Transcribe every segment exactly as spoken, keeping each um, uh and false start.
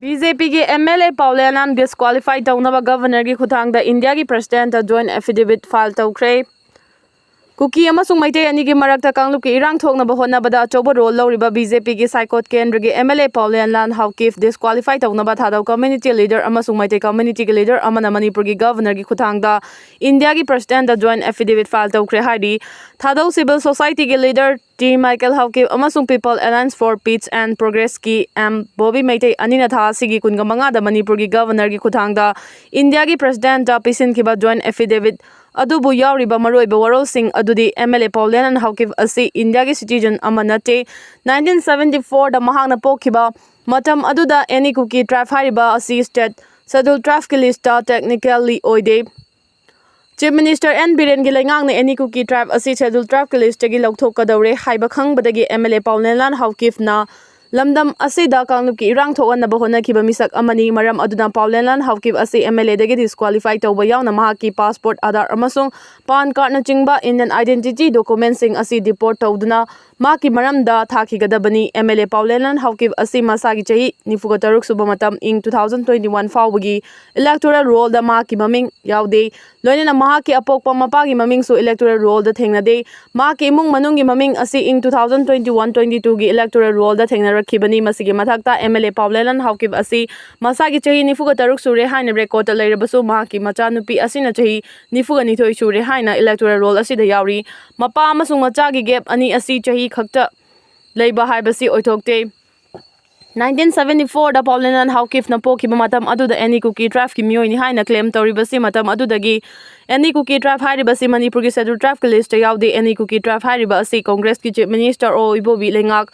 B J ꯄꯤꯒꯤ M L A ꯄꯥꯎ ꯂꯦꯟꯂꯥꯟ disqualify ꯇꯧꯅꯕ ꯒꯚꯔꯅꯔꯒꯤ ꯈꯨꯠꯊꯥꯡꯗ ꯏꯟꯗꯤꯌꯥꯒꯤ ꯄ꯭ꯔꯦꯁꯤꯗꯦꯟꯠꯇ ꯖꯣꯏꯟꯠ ꯑꯦꯐꯤꯗꯦꯕꯤꯠ ꯐꯥꯏꯜ ꯇꯧꯈ꯭ꯔꯦ꯫ ꯀꯨꯀꯤ ꯑꯃꯁꯨꯡ ꯃꯩꯇꯩ ꯑꯅꯤꯒꯤ ꯃꯔꯛꯇ ꯀꯥꯡꯂꯨꯞꯀꯤ ꯏꯔꯥꯡ ꯊꯣꯛꯅꯕ ꯍꯣꯠꯅꯕꯗ ꯑꯆꯧꯕ ꯔꯣꯜ ꯂꯧꯔꯤꯕ ꯕꯤ ꯖꯦ ꯄꯤꯒꯤ ꯁꯥꯏꯀꯣꯠ ꯀꯦꯟꯗ꯭ꯔꯒꯤ M L A Paolenlal Haokip disqualify ꯇꯧꯅꯕ ꯊꯥꯗꯧ ꯀꯝꯃ꯭ꯌꯨꯅꯤꯇꯤ ꯂꯤꯗꯔ ꯑꯃꯁꯨꯡ ꯃꯩꯇꯩ ꯀꯝꯃ꯭ꯌꯨꯅꯤꯇꯤꯒꯤ ꯂꯤꯗꯔ ꯑꯃꯅ ꯃꯅꯤꯄꯨꯔꯒꯤ ꯒꯚꯔꯅꯔꯒꯤ ꯈꯨꯠꯊꯥꯡꯗ ꯏꯟꯗꯤꯌꯥꯒꯤ ꯄ꯭ꯔꯦꯁꯤꯗꯦꯟꯠꯇ ꯖꯣꯏꯟꯠ ꯑꯦꯐꯤꯗꯦꯕꯤꯠ ꯐꯥꯏꯜ ꯇꯧꯈ꯭ꯔꯦ ꯍꯥꯏꯔꯤ꯫ ꯊꯥꯗꯧ ꯁꯤꯚꯤꯜ ꯁꯣꯁꯥꯏꯇꯤꯒꯤ ꯂꯤꯗꯔ ꯇꯤ ꯃꯥꯏꯀꯦꯜ ꯍꯥꯎꯀꯤꯞ ꯑꯃꯁꯨꯡ people alliance for peace and ꯄ꯭ꯔꯣꯒ꯭ꯔꯦꯁꯀꯤ ꯑꯦꯝ ꯕꯣꯕꯤ ꯃꯩꯇꯩ ꯑꯅꯤꯅ ꯊꯥ ꯑꯁꯤꯒꯤ ꯀꯨꯟꯃꯉꯥꯗ ꯃꯅꯤꯄꯨꯔꯒꯤ ꯒꯚꯔꯅꯔꯒꯤ ꯈꯨꯠꯊꯥꯡꯗ ꯏꯟꯗꯤꯌꯥꯒꯤ ꯄ꯭ꯔꯦꯁꯤꯗꯦꯟꯠꯇ ꯄꯤꯁꯤꯟꯈꯤꯕ ꯖꯣꯏꯟꯠ ꯑꯦꯐꯤꯗꯦꯕꯤꯠ ꯑꯗꯨꯕꯨ ꯌꯥꯎꯔꯤꯕ ꯃꯔꯨꯑꯣꯏꯕ ꯋꯥꯔꯣꯜꯁꯤꯡ ꯑꯗꯨꯗꯤ M L A Paolenlal Haokip ꯑꯁꯤ ꯏꯟꯗꯤꯌꯥꯒꯤ ꯁꯤꯇꯤꯖꯦꯟ ꯑꯃ ꯅꯠꯇꯦ꯫ ꯅꯥꯏꯟꯇꯤꯟ ꯁꯚꯦꯟꯇꯤ ꯐꯣꯔꯗ ꯃꯍꯥꯛꯅ ꯄꯣꯛꯈꯤꯕ ꯃꯇꯝ ꯑꯗꯨꯗ ꯑꯦꯅꯤ ꯀꯨꯀꯤ ꯇ꯭ꯔꯥꯏꯕ ꯍꯥꯏꯔꯤꯕ ꯑꯁꯤ ꯁ꯭ꯇꯦꯠ ꯁꯦꯗ꯭ꯌꯨꯜ ꯇ꯭ꯔꯥꯏꯕꯀꯤ ꯂꯤꯁ꯭ꯠꯇ ꯇꯦꯛꯅꯤꯀꯦꯜꯂꯤ ꯑꯣꯏꯗꯦ꯫ ꯆꯤꯐ ꯃꯤꯅꯤꯁꯇꯔ ꯑꯦꯟ ꯕꯤꯔꯦꯟꯒꯤ ꯂꯩꯉꯥꯛꯅ ꯑꯦꯅꯤ ꯀꯨꯀꯤ ꯇ꯭ꯔꯥꯏꯕ ꯑꯁꯤ ꯁꯦꯗ꯭ꯌꯨꯜ ꯇ꯭ꯔꯥꯏꯕꯀꯤ ꯂꯤꯁ꯭ꯠꯇꯒꯤ ꯂꯧꯊꯣꯛꯀꯗꯧꯔꯦ ꯍꯥꯏꯕ ꯈꯪꯕꯗꯒꯤ ꯑꯦꯝ ꯑꯦꯜ ꯑꯦ ꯄꯥꯎ ꯂꯦꯟꯂꯥꯟ ꯍꯥꯎꯀꯤꯞꯅ ꯂꯝꯗꯝ ꯑꯁꯤꯗ ꯀꯥꯡꯂꯨꯞꯀꯤ ꯏꯔꯥꯡ ꯊꯣꯛꯍꯟꯅꯕ ꯍꯣꯠꯅꯈꯤꯕ ꯃꯤꯁꯛ ꯑꯃꯅꯤ꯫ ꯃꯔꯝ ꯑꯗꯨꯅ ꯄꯥꯎ ꯂꯦꯟꯂꯥꯟ ꯍꯥꯎꯀꯤꯞ ꯑꯁꯤ ꯑꯦꯝ ꯑꯦꯜ ꯑꯦꯗꯒꯤ ꯗꯤꯁꯀ꯭ꯋꯥꯂꯤꯐꯥꯏ ꯇꯧꯕ ꯌꯥꯎꯅ ꯃꯍꯥꯛꯀꯤ ꯄꯥꯁꯄꯣꯔꯠ, ꯑꯥꯙꯥꯔ ꯑꯃꯁꯨꯡ ꯄꯥꯟ ꯀꯥꯔꯗꯅꯆꯤꯡꯕ ꯏꯟꯗꯤꯌꯟ ꯑꯥꯏꯗꯦꯟꯇꯤꯇꯤ ꯗꯣꯀꯨꯃꯦꯟꯠꯁꯤꯡ ꯑꯁꯤ ꯗꯤꯄꯣꯔꯠ ꯇꯧꯗꯨꯅ ꯃꯍꯥꯛꯀꯤ ꯃꯔꯝꯗ ꯊꯥꯈꯤꯒꯗꯕꯅꯤ꯫ M L A Paolenlal Haokip ꯑꯁꯤ ꯃꯁꯥꯒꯤ ꯆꯍꯤ ꯅꯤꯐꯨꯒ ꯇꯔꯨꯛ ꯁꯨꯕ ꯃꯇꯝ ꯏꯪ ꯇꯨ ꯊꯥꯎꯖꯟ ꯇ꯭ꯋꯦꯟꯇꯤ ꯋꯥꯟ ꯐꯥꯎꯕꯒꯤ ꯏꯂꯦꯛꯇꯣꯔꯦꯜ ꯔꯣꯜꯗ ꯃꯍꯥꯛꯀꯤ ꯃꯃꯤꯡ ꯌꯥꯎꯗꯦ꯫ ꯂꯣꯏꯅꯅ ꯃꯍꯥꯛꯀꯤ ꯑꯄꯣꯛꯄ ꯃꯄꯥꯒꯤ ꯃꯃꯤꯡꯁꯨ ꯏꯂꯦꯛꯇꯣꯔꯦꯜ ꯔꯣꯜꯗ ꯊꯦꯡꯅꯗꯦ꯫ ꯃꯍꯥꯛꯀꯤ ꯏꯃꯨꯡ ꯃꯅꯨꯡꯒꯤ ꯃꯃꯤꯡ ꯑꯁꯤ ꯏꯪ two thousand twenty one twenty ꯇꯨꯒꯤ ꯏꯂꯦꯛꯇꯣꯔꯦꯜ ꯔꯣꯜꯗ ꯊꯦꯡꯅꯔꯛꯈꯤꯕꯅꯤ꯫ ꯃꯁꯤꯒꯤ ꯃꯊꯛꯇ M L A Paolenlal Haokip ꯑꯁꯤ ꯃꯁꯥꯒꯤ ꯆꯍꯤ ꯅꯤꯐꯨꯒ ꯇꯔꯨꯛ ꯁꯨꯔꯦ ꯍꯥꯏꯅ ꯔꯦꯀꯣꯔꯗꯇ ꯂꯩꯔꯕꯁꯨ ꯃꯍꯥꯛꯀꯤ ꯃꯆꯥꯅꯨꯄꯤ ꯑꯁꯤꯅ ꯆꯍꯤ ꯅꯤꯐꯨꯒ ꯅꯤꯊꯣꯏ ꯁꯨꯔꯦ ꯍꯥꯏꯅ ꯏꯂꯦꯛꯇꯣꯔꯦꯜ ꯔꯣꯜ ꯑꯁꯤꯗ ꯌꯥꯎꯔꯤ꯫ ꯃꯄꯥ ꯑꯃꯁꯨꯡ ꯃꯆꯥꯒꯤ ꯒꯦꯞ ꯑꯅꯤ ꯑꯁꯤ ꯆꯍꯤ ꯈꯛꯇ ꯂꯩꯕ ꯍꯥꯏꯕꯁꯤ ꯑꯣꯏꯊꯣꯛꯇꯦ꯫ ꯅꯥꯏꯟꯇꯤꯟ ꯁꯚꯦꯟꯇꯤ ꯐꯣꯔꯗ ꯄꯥꯎ ꯂꯦꯟꯂꯥꯟ ꯍꯥꯎꯀꯤꯞꯅ ꯄꯣꯛꯈꯤꯕ ꯃꯇꯝ ꯑꯗꯨꯗ ꯑꯦꯅꯤ ꯀꯨꯀꯤ ꯇ꯭ꯔꯥꯏꯕꯀꯤ ꯃꯤꯑꯣꯏꯅꯤ ꯍꯥꯏꯅ ꯀ꯭ꯂꯦꯝ ꯇꯧꯔꯤꯕꯁꯤ ꯃꯇꯝ ꯑꯗꯨꯗꯒꯤ ꯑꯦꯅꯤ ꯀꯨꯀꯤ ꯇ꯭ꯔꯥꯏꯕ ꯍꯥꯏꯔꯤꯕꯁꯤ ꯃꯅꯤꯄꯨꯔꯒꯤ ꯁꯦꯗ꯭ꯌꯨꯜ ꯇ꯭ꯔꯥꯏꯕꯀꯤ ꯂꯤꯁ꯭ꯠꯇ ꯌꯥꯎꯗꯦ꯫ ꯑꯦꯅꯤ ꯀꯨꯀꯤ ꯇ꯭ꯔꯥꯏꯕ ꯍꯥꯏꯔꯤꯕ ꯑꯁꯤ ꯀꯣꯡꯒ꯭ꯔꯦꯁꯀꯤ ꯆꯤꯐ ꯃꯤꯅꯤꯁꯇꯔ ꯑꯣ ꯏꯕꯣꯕꯤ ꯂꯩꯉꯥꯛ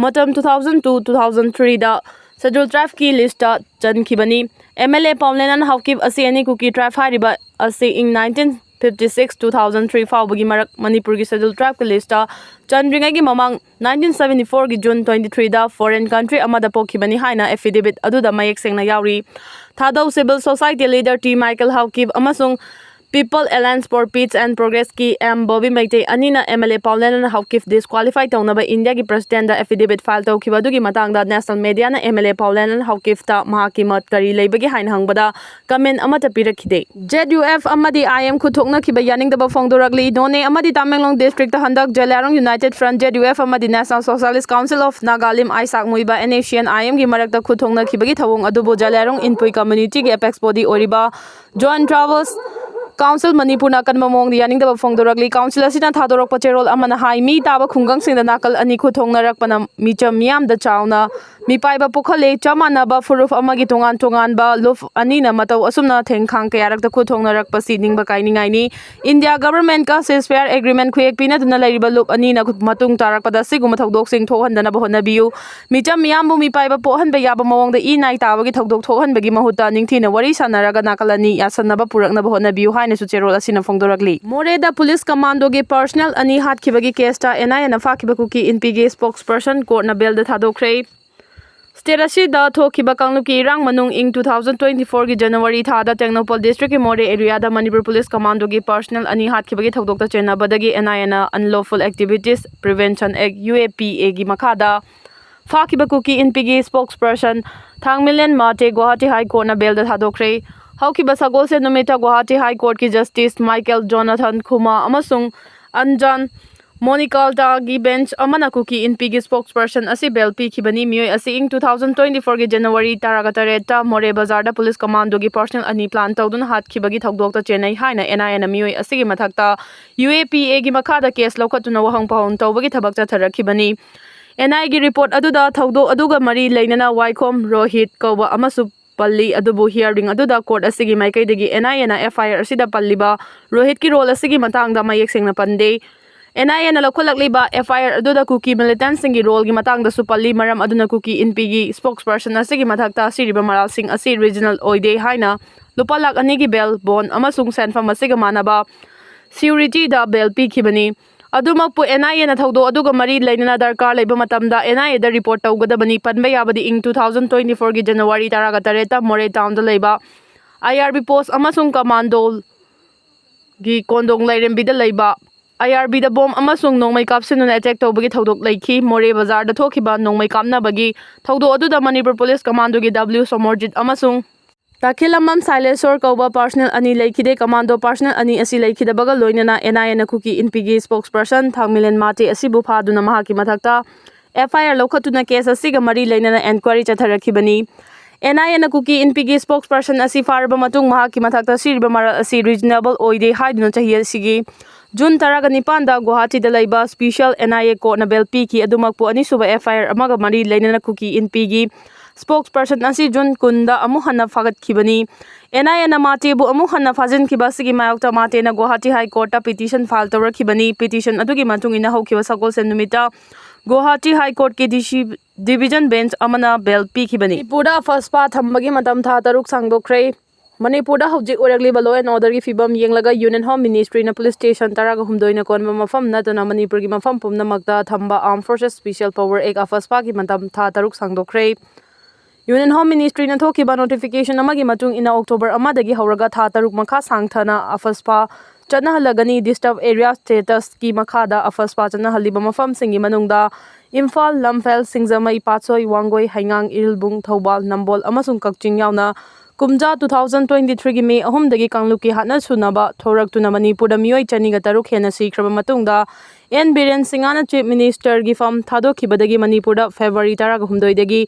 ꯃꯇꯝ two thousand two two thousand ꯊ꯭ꯔꯤꯗ ꯁꯦꯗ꯭ꯌꯨꯜ ꯇ꯭ꯔꯥꯏꯕꯀꯤ ꯂꯤꯁ꯭ꯠꯇ ꯆꯟꯈꯤꯕꯅꯤ꯫ M L A Paolenlal Haokip ꯑꯁꯤ ꯑꯦꯅꯤ ꯀꯨꯀꯤ ꯇ꯭ꯔꯥꯏꯕ ꯍꯥꯏꯔꯤꯕ ꯑꯁꯤ in nineteen fifty six two thousand three ꯐꯥꯎꯕꯒꯤ ꯃꯔꯛ ꯃꯅꯤꯄꯨꯔꯒꯤ ꯁꯦꯗ꯭ꯌꯨꯜ ꯇ꯭ꯔꯥꯏꯕꯀꯤ ꯂꯤꯁ꯭ꯠꯇ ꯆꯟꯗ꯭ꯔꯤꯉꯩꯒꯤ ꯃꯃꯥꯡ ꯅꯥꯏꯟꯇꯤꯟ ꯁꯚꯦꯟꯇꯤ ꯐꯣꯔꯒꯤ ꯖꯨꯟ ꯇ꯭ꯋꯦꯟꯇꯤ ꯊ꯭ꯔꯤꯗ ꯐꯣꯔꯦꯟ ꯀꯟꯇ꯭ꯔꯤ ꯑꯃꯗ ꯄꯣꯛꯈꯤꯕꯅꯤ ꯍꯥꯏꯅ ꯑꯦꯐꯤꯗꯦꯕꯤꯠ ꯑꯗꯨꯗ ꯃꯌꯦꯛ ꯁꯦꯡꯅ ꯌꯥꯎꯔꯤ꯫ ꯊꯥꯗꯧ civil society leader T Michael Haokip ꯑꯃꯁꯨꯡ People Alliance for Peace and Progress ꯀꯤ ꯑꯦꯝ ꯕꯣꯕꯤ ꯃꯩꯇꯩ ꯑꯅꯤꯅ M L A Paolen Haokip disqualify ꯇꯧꯅꯕ ꯏꯟꯗꯤꯌꯥꯒꯤ president ꯗ affidavit file ꯇꯧꯈꯤꯕ ꯑꯗꯨꯒꯤ ꯃꯇꯥꯡꯗ national media ꯅ ꯑꯦꯝ ꯑꯦꯜ ꯑꯦ ꯄꯥꯎꯂꯦꯟ ꯍꯧꯀꯤꯞꯇ ꯃꯍꯥꯛꯀꯤ ꯃꯣꯠ ꯀꯔꯤ ꯂꯩꯕꯒꯦ ꯍꯥꯏꯅ ꯍꯪꯕꯗ comment ꯑꯃꯠꯇ ꯄꯤꯔꯛꯈꯤꯗꯦ꯫ ꯖꯦꯗ ꯌꯨ ꯑꯦꯐ ꯑꯃꯗꯤ ꯑꯥꯏ ꯑꯦꯝ ꯈꯨꯠ ꯊꯣꯛꯅꯈꯤꯕ ꯌꯥꯅꯤꯡꯗꯕ ꯐꯣꯡꯗꯣꯔꯛꯂꯤ꯫ ꯅꯣꯅꯦ ꯑꯃꯗꯤ ꯇꯃꯦꯡꯂꯣꯡ district ꯇ ꯍꯟꯗꯛ Zeliangrong United Front, Z U F, ꯑꯃꯗꯤ National Socialist Council of Nagalim, Isak Muivah, N S C N I M ꯒꯤ ꯃꯔꯛꯇ ꯈꯨꯠ ꯊꯣꯛꯅꯈꯤꯕꯒꯤ ꯊꯧꯑꯣꯡ ꯑꯗꯨꯕꯨ ꯖꯂꯤꯌꯥꯡꯔꯣꯡ ꯏꯟꯄꯨꯏ community ꯒꯤ apex body ꯑꯣꯏꯔꯤꯕ Joint Tribal Council ꯃꯅꯤꯄꯨꯔꯅ ꯑꯀꯟꯕ ꯃꯑꯣꯡꯗ ꯌꯥꯅꯤꯡꯗꯕ ꯐꯣꯡꯗꯣꯔꯛꯂꯤ꯫ Council ꯑꯁꯤꯅ ꯊꯥꯗꯣꯔꯛꯄ ꯆꯦꯔꯣꯜ ꯑꯃꯅ ꯍꯥꯏ, ꯃꯤ ꯇꯥꯕ ꯈꯨꯡꯒꯪꯁꯤꯡꯗ ꯅꯥꯀꯜ ꯑꯅꯤ ꯈꯨꯠ ꯊꯣꯛꯅꯔꯛꯄꯅ ꯃꯤꯆꯝ ꯃꯤꯌꯥꯝꯗ ꯆꯥꯎꯅ ꯃꯤꯄꯥꯏꯕ ꯄꯣꯛꯍꯜꯂꯦ꯫ ꯆꯞ ꯃꯥꯟꯅꯕ ꯐꯨꯔꯨꯞ ꯑꯃꯒꯤ ꯇꯣꯉꯥꯟ ꯇꯣꯉꯥꯟꯕ ꯂꯨꯞ ꯑꯅꯤꯅ ꯃꯇꯧ ꯑꯁꯨꯝꯅ ꯊꯦꯡꯈꯥꯡ ꯀꯌꯥꯔꯛꯇ ꯈꯨꯠ ꯊꯣꯛꯅꯔꯛꯄꯁꯤ ꯅꯤꯡꯕ ꯀꯥꯏꯅꯤꯡꯉꯥꯏꯅꯤ꯫ ꯏꯟꯗꯤꯌꯥ government ꯀ ceasefire agreement ꯈꯨꯌꯦꯛ ꯄꯤꯅꯗꯨꯅ ꯂꯩꯔꯤꯕ ꯂꯨꯞ ꯑꯅꯤꯅ ꯃꯇꯨꯡ ꯇꯥꯔꯛꯄꯗ ꯑꯁꯤꯒꯨꯝꯕ ꯊꯧꯗꯣꯛꯁꯤꯡ ꯊꯣꯛꯍꯟꯗꯅꯕ ꯍꯣꯠꯅꯕꯤꯌꯨ꯫ ꯃꯤꯆꯝ ꯃꯤꯌꯥꯝꯕꯨ ꯃꯤꯄꯥꯏꯕ ꯄꯣꯛꯍꯟꯕ ꯌꯥꯕ ꯃꯑꯣꯡꯗ ꯏ ꯅꯥꯏ ꯇꯥꯕꯒꯤ ꯊꯧꯗꯣꯛ ꯊꯣꯛꯍꯟꯕꯒꯤ ꯃꯍꯨꯠꯇ ꯅꯤꯡꯊꯤꯅ ꯋꯥꯔꯤ ꯁꯥꯟꯅꯔꯒ ꯅꯥꯀꯜ ꯑꯅꯤ ꯌꯥꯁꯟꯅꯕ ꯄꯨꯔꯛꯅꯕ ꯍꯣꯠꯅꯕꯤꯌꯨ ꯍꯥꯏꯅꯁꯨ ꯆꯦꯔꯣꯜ ꯑꯁꯤꯅ ꯐꯣꯡꯗꯣꯔꯛꯂꯤ꯫ ꯃꯣꯔꯦꯗ police commando ꯒꯤ personnel ꯑꯅꯤ ꯍꯥꯠꯈꯤꯕꯒꯤ case ꯇ ꯑꯦꯟ ꯑꯥꯏ ꯑꯦ ꯅ ꯐꯥꯈꯤꯕ ꯀꯨꯀꯤ ꯏꯟꯄꯤꯒꯤ spokesperson court ꯅ bail ꯗ ꯊꯥꯗꯣꯛꯈ꯭ꯔꯦ꯫ State ꯑꯁꯤꯗ ꯊꯣꯛꯈꯤꯕ ꯀꯥꯡꯂꯨꯞꯀꯤ ꯏꯔꯥꯡ ꯃꯅꯨꯡ ꯏꯪ two thousand twenty four ꯒꯤ January ꯊꯥꯗ ꯇꯦꯡꯅꯧꯄꯜ district ꯀꯤ ꯃꯣꯔꯦ area ꯗ ꯃꯅꯤꯄꯨꯔ police commando ꯒꯤ personnel ꯑꯅꯤ ꯍꯥꯠꯈꯤꯕꯒꯤ ꯊꯧꯗꯣꯛꯇ ꯆꯦꯟꯅꯕꯗꯒꯤ ꯑꯦꯟ ꯑꯥꯏ ꯑꯦ ꯅ unlawful activities prevention act, U A P A ꯒꯤ ꯃꯈꯥꯗ ꯐꯥꯈꯤꯕ ꯀꯨꯀꯤ ꯏꯟꯄꯤꯒꯤ spokesperson ꯊꯥꯡꯃꯤꯂꯦꯟ Mate Guwahati High Court ꯅ bail ꯗ ꯊꯥꯗꯣꯛꯈ꯭ꯔꯦ꯫ ꯍꯧꯈꯤꯕ ꯁꯒꯣꯜꯁꯦꯟ ꯅꯨꯃꯤꯠꯇ ꯒꯨꯋꯥꯍꯥꯇꯤ High Court ꯀꯤ Justice Michael Jonathan Khuma ꯑꯃꯁꯨꯡ ꯑꯟꯖꯥꯟ ꯃꯣꯅꯤꯀꯥꯜꯇꯥꯒꯤ bench ꯑꯃꯅ ꯀꯨꯀꯤ ꯏꯟꯄꯤꯒꯤ spokesperson ꯑꯁꯤ bail ꯄꯤꯈꯤꯕꯅꯤ꯫ ꯃꯤꯑꯣꯏ ꯑꯁꯤ ꯏꯪ two thousand twenty four ꯒꯤ January ꯇꯔꯥꯒ ꯇꯔꯦꯠꯇ ꯃꯣꯔꯦ ꯕꯖꯥꯔꯗ police commando ꯒꯤ personnel ꯑꯅꯤ plan ꯇꯧꯗꯨꯅ ꯍꯥꯠꯈꯤꯕꯒꯤ ꯊꯧꯗꯣꯛꯇ ꯆꯦꯟꯅꯩ ꯍꯥꯏꯅ ꯑꯦꯟ ꯑꯥꯏ ꯑꯦ ꯅ ꯃꯤꯑꯣꯏ ꯑꯁꯤꯒꯤ ꯃꯊꯛꯇ U A P A ꯒꯤ ꯃꯈꯥꯗ case ꯂꯧꯈꯠꯇꯨꯅ ꯋꯥꯍꯪ ꯄꯥꯎꯍꯪ ꯇꯧꯕꯒꯤ ꯊꯕꯛ ꯆꯠꯊꯔꯛꯈꯤꯕꯅꯤ꯫ ꯑꯦꯟ ꯑꯥꯏ ꯑꯦ ꯒꯤ report ꯑꯗꯨꯗ ꯊꯧꯗꯣꯛ ꯑꯗꯨꯒ ꯃꯔꯤ ꯂꯩꯅꯅ ꯋꯥꯏꯈꯣꯝ ꯔꯣꯍꯤꯠ ꯀꯧꯕ ꯑꯃꯁꯨ ꯄꯜꯂꯤ, ꯑꯗꯨꯕꯨ hearing ꯑꯗꯨꯗ court ꯑꯁꯤꯒꯤ ꯃꯥꯏꯀꯩꯗꯒꯤ ꯑꯦꯟ ꯑꯥꯏ ꯑꯦ ꯅ F I R ꯑꯁꯤꯗ ꯄꯜꯂꯤꯕ ꯔꯣꯍꯤꯠꯀꯤ role ꯑꯁꯤꯒꯤ ꯃꯇꯥꯡꯗ ꯃꯌꯦꯛ ꯁꯦꯡꯅ ꯄꯟꯗꯦ꯫ ꯑꯦꯟ ꯑꯥꯏ ꯑꯦ ꯅ ꯂꯧꯈꯠꯂꯛꯂꯤꯕ F I R ꯑꯗꯨꯗ ꯀꯨꯀꯤ militant ꯁꯤꯡꯒꯤ role ꯒꯤ ꯃꯇꯥꯡꯗꯁꯨ ꯄꯜꯂꯤ, ꯃꯔꯝ ꯑꯗꯨꯅ ꯀꯨꯀꯤ ꯏꯟꯄꯤꯒꯤ spokesperson ꯑꯁꯤꯒꯤ ꯃꯊꯛꯇ ꯑꯁꯤꯔꯤꯕ ꯃꯔꯥꯜꯁꯤꯡ ꯑꯁꯤ regional ꯑꯣꯏꯗꯦ ꯍꯥꯏꯅ ꯂꯨꯄꯥ ꯂꯥꯈ ꯑꯅꯤꯒꯤ bail bond ꯑꯃꯁꯨꯡ ꯁꯦꯟꯐꯝ ꯑꯁꯤꯒ ꯃꯥꯟꯅꯕ surety ꯗ bail ꯄꯤꯈꯤꯕꯅꯤ꯫ ꯑꯗꯨꯃꯛꯄꯨ ꯑꯦꯟ ꯑꯥꯏ ꯑꯦ ꯅ ꯊꯧꯗꯣꯛ ꯑꯗꯨꯒ ꯃꯔꯤ ꯂꯩꯅꯅ ꯗꯔꯀꯥꯔ ꯂꯩꯕ ꯃꯇꯝꯗ and I A the report ꯇꯧꯒꯗꯕꯅꯤ꯫ ꯄꯟꯕ ꯌꯥꯕꯗꯤ ꯏꯪ two thousand twenty four ꯒꯤ January ꯇꯔꯥꯒ ꯇꯔꯦꯠꯇ ꯃꯣꯔꯦ town ꯗ ꯂꯩꯕ I R B post ꯑꯃꯁꯨꯡ commando ꯒꯤ ꯀꯣꯟꯗꯣꯡ ꯂꯥꯏꯔꯦꯝꯕꯤꯗ ꯂꯩꯕ ꯑꯥꯏ ꯑꯥꯔ ꯕꯤꯗ ꯕꯣꯝ ꯑꯃꯁꯨꯡ ꯅꯣꯡꯃꯩ ꯀꯥꯞꯁꯤꯟꯗꯨꯅ ꯑꯦꯇꯦꯛ ꯇꯧꯕꯒꯤ ꯊꯧꯗꯣꯛ ꯂꯩꯈꯤ꯫ ꯃꯣꯔꯦ ꯕꯖꯥꯔꯗ ꯊꯣꯛꯈꯤꯕ ꯅꯣꯡꯃꯩ ꯀꯥꯞꯅꯕꯒꯤ ꯊꯧꯗꯣꯛ ꯑꯗꯨꯗ ꯃꯅꯤꯄꯨꯔ ꯄꯨꯂꯤꯁ ꯀꯃꯥꯟꯗꯣꯒꯤ ꯗꯕ꯭ꯂꯤꯎ ꯁꯣꯃꯣꯔꯖꯤꯠ ꯑꯃꯁꯨꯡ ꯇꯥꯈꯤꯂꯝꯕꯝ ꯁꯥꯏꯂꯦꯁꯣꯔ ꯀꯧꯕ ꯄꯥꯔꯁꯅꯦꯜ ꯑꯅꯤ ꯂꯩꯈꯤꯗꯦ꯫ ꯀꯃꯥꯟꯗꯣ ꯄꯥꯔꯁꯅꯦꯜ ꯑꯅꯤ ꯑꯁꯤ ꯂꯩꯈꯤꯗꯕꯒ ꯂꯣꯏꯅꯅ ꯑꯦꯟ ꯑꯥꯏ ꯑꯦꯅ ꯀꯨꯀꯤ ꯏꯟꯄꯤꯒꯤ ꯁ꯭ꯄꯣꯛꯁ ꯄꯔꯁꯟ ꯊꯥꯡꯃꯤꯂꯦꯟ ꯃꯥꯇꯦ ꯑꯁꯤꯕꯨ ꯐꯥꯗꯨꯅ ꯃꯍꯥꯛꯀꯤ ꯃꯊꯛꯇ ꯑꯦꯐ ꯑꯥꯏ ꯑꯥꯔ ꯂꯧꯈꯠꯇꯨꯅ ꯀꯦꯁ ꯑꯁꯤꯒ ꯃꯔꯤ ꯂꯩꯅꯅ ꯑꯦꯟꯀ꯭ꯋꯥꯏꯔꯤ ꯆꯠꯊꯔꯛꯈꯤꯕꯅꯤ꯫ ꯑꯦꯟ ꯑꯥꯏ ꯑꯦꯅ ꯀꯨꯀꯤ ꯏꯟꯄꯤꯒꯤ ꯁ꯭ꯄꯣꯛꯁ ꯄꯔꯁꯟ ꯑꯁꯤ ꯐꯥꯔꯕ ꯃꯇꯨꯡ ꯃꯍꯥꯛꯀꯤ ꯃꯊꯛꯇ ꯁꯤꯔꯤꯕ ꯃꯔꯜ ꯑꯁꯤ ꯔꯤꯖꯅꯦꯕꯜ ꯑꯣꯏꯗꯦ ꯍꯥꯏꯗꯨꯅ ꯆꯍꯤ ꯑꯁꯤꯒꯤ ꯖꯨꯟ ꯇꯔꯥꯒ ꯅꯤꯄꯥꯟꯗ ꯒꯨꯋꯥꯍꯥꯇꯤꯗ ꯂꯩꯕ ꯁ꯭ꯄꯤꯁꯤꯌꯦꯜ ꯑꯦꯟ ꯑꯥꯏ ꯑꯦ ꯀꯣꯔꯠꯅ ꯕꯦꯜ ꯄꯤꯈꯤ꯫ ꯑꯗꯨꯃꯛꯄꯨ ꯑꯅꯤꯁꯨꯕ ꯑꯦꯐ ꯑꯥꯏ ꯑꯥꯔ ꯑꯃꯒ ꯃꯔꯤ ꯂꯩꯅꯅ ꯀꯨꯀꯤ ꯏꯟꯄꯤꯒꯤ ꯁ꯭ꯄꯣꯛꯁ ꯄꯔꯁꯟ ꯑꯁꯤ ꯖꯨꯟ ꯀꯨꯟꯗ ꯑꯃꯨꯛ ꯍꯟꯅ ꯐꯥꯒꯠꯈꯤꯕꯅꯤ꯫ ꯑꯦꯟ ꯑꯥꯏ ꯑꯦꯅ ꯃꯥꯇꯦꯕꯨ ꯑꯃꯨꯛ ꯍꯟꯅ ꯐꯥꯖꯤꯟꯈꯤꯕ ꯑꯁꯤꯒꯤ ꯃꯥꯌꯣꯛꯇ ꯃꯥꯇꯦꯅ ꯒꯨꯋꯥꯍꯥꯇꯤ ꯍꯥꯏ ꯀꯣꯔꯠꯇ ꯄꯤꯇꯤꯁꯟ ꯐꯥꯏꯜ ꯇꯧꯔꯛꯈꯤꯕꯅꯤ꯫ ꯄꯤꯇꯤꯁꯟ ꯑꯗꯨꯒꯤ ꯃꯇꯨꯡ ꯏꯟꯅ ꯍꯧꯈꯤꯕ ꯁꯒꯣꯜꯁꯦꯟ ꯅꯨꯃꯤꯠꯇ ꯒꯨꯋꯥꯍꯥꯇꯤ ꯍꯥꯏ ꯀꯣꯔꯠꯀꯤ ꯗꯤ ꯁꯤ ꯗꯤꯚꯤꯖꯟ ꯕꯦꯟꯆ ꯑꯃꯅ ꯕꯦꯜ ꯄꯤꯈꯤꯕꯅꯤ꯫ ꯃꯅꯤꯄꯨꯔꯗ ꯑꯐꯁꯄꯥ ꯊꯝꯕꯒꯤ ꯃꯇꯝ ꯊꯥ ꯇꯔꯨꯛ ꯁꯥꯡꯗꯣꯛꯈ꯭ꯔꯦ꯫ ꯃꯅꯤꯄꯨꯔꯗ ꯍꯧꯖꯤꯛ ꯑꯣꯏꯔꯛꯂꯤꯕ ꯂꯣ ꯑꯦꯟ ꯑꯣꯔꯗꯔꯒꯤ ꯐꯤꯕꯝ ꯌꯦꯡꯂꯒ ꯌꯨꯅꯤꯌꯟ ꯍꯣꯝ ꯃꯤꯅꯤꯁꯇ꯭ꯔꯤꯅ ꯄꯨꯂꯤꯁ ꯁ꯭ꯇꯦꯁꯟ ꯇꯔꯥꯒ ꯍꯨꯝꯗꯣꯏꯅ ꯀꯣꯟꯕ ꯃꯐꯝ ꯅꯠꯇꯅ ꯃꯅꯤꯄꯨꯔꯒꯤ ꯃꯐꯝ ꯄꯨꯝꯅꯃꯛꯇ ꯊꯝꯕ ꯑꯥꯔꯝ ꯐꯣꯔꯁꯦꯁ ꯁ꯭ꯄꯤꯁꯤꯌꯦꯜ ꯄꯋꯔ ꯑꯦꯛ ꯑꯐꯁꯄꯥꯒꯤ ꯃꯇꯝ ꯊꯥ ꯇꯔꯨꯛ ꯁꯥꯡꯗꯣꯛꯈ꯭ꯔꯦ꯫ ꯌꯨꯅꯤꯌꯟ ꯍꯣꯝ ꯃꯤꯅꯤꯁꯇ꯭ꯔꯤꯅ ꯊꯣꯛꯈꯤꯕ ꯅꯣꯇꯤꯐꯤꯀꯦꯁꯟ ꯑꯃꯒꯤ ꯃꯇꯨꯡ ꯏꯟꯅ ꯑꯣꯛꯇꯣꯕꯔ ꯑꯃꯗꯒꯤ ꯍꯧꯔꯒ ꯊꯥ ꯇꯔꯨꯛ ꯃꯈꯥ ꯁꯥꯡꯊꯅ ꯑꯐꯁꯄꯥ ꯆꯠꯅꯍꯜꯂꯒꯅꯤ꯫ ꯗꯤꯁꯇꯔꯕ ꯑꯦꯔꯤꯌꯥ ꯁ꯭ꯇꯦꯇꯁꯀꯤ ꯃꯈꯥꯗ ꯑꯐꯁꯄꯥ ꯆꯠꯅꯍꯜꯂꯤꯕ ꯃꯐꯝꯁꯤꯡꯒꯤ ꯃꯅꯨꯡꯗ ꯏꯝꯐꯥꯜ, ꯂꯝꯐꯦꯜ, ꯁꯤꯡꯖꯃꯩ, ꯄꯥꯠꯁꯣꯏ, ꯋꯥꯡꯒꯣꯏ, ꯍꯩꯉꯥꯡ, ꯏꯔꯤꯜꯕꯨꯡ, ꯊꯧꯕꯥꯜ, ꯅꯝꯕꯣꯜ ꯑꯃꯁꯨꯡ ꯀꯛꯆꯤꯡ ꯌꯥꯎꯅ ꯀꯨꯝꯖꯥ ꯇꯨ ꯊꯥꯎꯖꯟ ꯇ꯭ꯋꯦꯟꯇꯤ ꯊ꯭ꯔꯤꯒꯤ ꯃꯦ ꯑꯍꯨꯝꯗꯒꯤ ꯀꯥꯡꯂꯨꯞꯀꯤ ꯍꯥꯠꯅ ꯁꯨꯅꯕ ꯊꯣꯔꯛꯇꯨꯅ ꯃꯅꯤꯄꯨꯔꯗ ꯃꯤꯑꯣꯏ ꯆꯅꯤꯒ ꯇꯔꯨꯛ ꯍꯦꯟꯅ ꯁꯤꯈ꯭ꯔꯕ ꯃꯇꯨꯡꯗ ꯑꯦꯟ ꯕꯤꯔꯦꯟ ꯁꯤꯡꯍꯅ ꯆꯤꯐ ꯃꯤꯅꯤꯁꯇꯔꯒꯤ ꯐꯝ ꯊꯥꯗꯣꯛꯈꯤꯕꯗꯒꯤ ꯃꯅꯤꯄꯨꯔꯗ ꯐꯦꯕ꯭ꯔꯨꯋꯥꯔꯤ ꯇꯔꯥꯒ ꯍꯨꯝꯗꯣꯏꯗꯒꯤ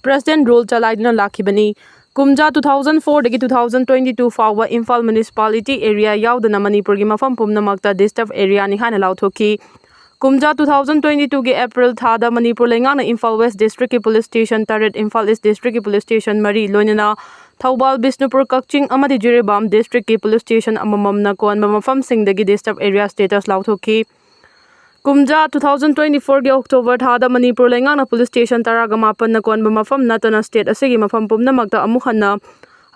ꯄ꯭ꯔꯦꯁꯤꯗꯦꯟꯠ ꯔꯨꯜ ꯆꯂꯥꯏꯗꯨꯅ ꯂꯥꯛꯈꯤꯕꯅꯤ꯫ ꯀꯨꯝꯖꯥ ꯇꯨ ꯊꯥꯎꯖꯟ ꯐꯣꯔꯗꯒꯤ ꯇꯨ ꯊꯥꯎꯖꯟ ꯇ꯭ꯋꯦꯟꯇꯤ ꯇꯨ ꯐꯥꯎꯕ ꯏꯝꯐꯥꯜ ꯃ꯭ꯌꯨꯅꯤꯁꯤꯄꯥꯂꯤꯇꯤ ꯑꯦꯔꯤꯌꯥ ꯌꯥꯎꯗꯅ ꯃꯅꯤꯄꯨꯔꯒꯤ ꯃꯐꯝ ꯄꯨꯝꯅꯃꯛꯇ ꯗꯤꯁꯇꯔꯕ ꯑꯦꯔꯤꯌꯥꯅꯤ ꯍꯥꯏꯅ ꯂꯥꯎꯊꯣꯛꯈꯤ꯫ ꯀꯨꯝꯖꯥ ꯇꯨ ꯊꯥꯎꯖꯟ ꯇ꯭ꯋꯦꯟꯇꯤ ꯇꯨꯒꯤ ꯑꯦꯄ꯭ꯔꯤꯜ ꯊꯥꯗ ꯃꯅꯤꯄꯨꯔ ꯂꯩꯉꯥꯛꯅ ꯏꯝꯐꯥꯜ ꯋꯦꯁ ꯗꯤꯁꯇ꯭ꯔꯤꯛꯀꯤ ꯄꯨꯂꯤꯁ ꯁ꯭ꯇꯦꯁꯟ ꯇꯔꯦꯠ, ꯏꯝꯐꯥꯜ ꯏꯁ ꯗꯤꯁꯇ꯭ꯔꯤꯛꯀꯤ ꯄꯨꯂꯤꯁ ꯁ꯭ꯇꯦꯁꯟ ꯃꯔꯤ, ꯂꯣꯏꯅꯅ ꯊꯧꯕꯥꯜ, ꯕꯤꯁꯅꯨꯄꯨꯔ, ꯀꯛꯆꯤꯡ ꯑꯃꯗꯤ ꯖꯤꯔꯤꯕꯥꯝ ꯗꯤꯁꯇ꯭ꯔꯤꯛꯀꯤ ꯄꯨꯂꯤꯁ ꯁ꯭ꯇꯦꯁꯟ ꯑꯃꯃꯝꯅ ꯀꯣꯟꯕ ꯃꯐꯝꯁꯤꯡꯗꯒꯤ ꯗꯤꯁꯇꯔꯕ ꯑꯦꯔꯤꯌꯥ ꯁ꯭ꯇꯦꯇꯁ ꯂꯥꯎꯊꯣꯛꯈꯤ꯫ ꯀꯨꯝꯖꯥ ꯇꯨ ꯊꯥꯎꯖꯟ ꯇ꯭ꯋꯦꯟꯇꯤ ꯐꯣꯔꯒꯤ ꯑꯣꯛꯇꯣꯕꯔ ꯊꯥꯗ ꯃꯅꯤꯄꯨꯔ ꯂꯩꯉꯥꯛꯅ ꯄꯨꯂꯤꯁ ꯁ꯭ꯇꯦꯁꯟ ꯇꯔꯥꯒ ꯃꯥꯄꯟꯅ ꯀꯣꯟꯕ ꯃꯐꯝ ꯅꯠꯇꯅ ꯁ꯭ꯇꯦꯠ ꯑꯁꯤꯒꯤ ꯃꯐꯝ ꯄꯨꯝꯅꯃꯛꯇ ꯑꯃꯨꯛ ꯍꯟꯅ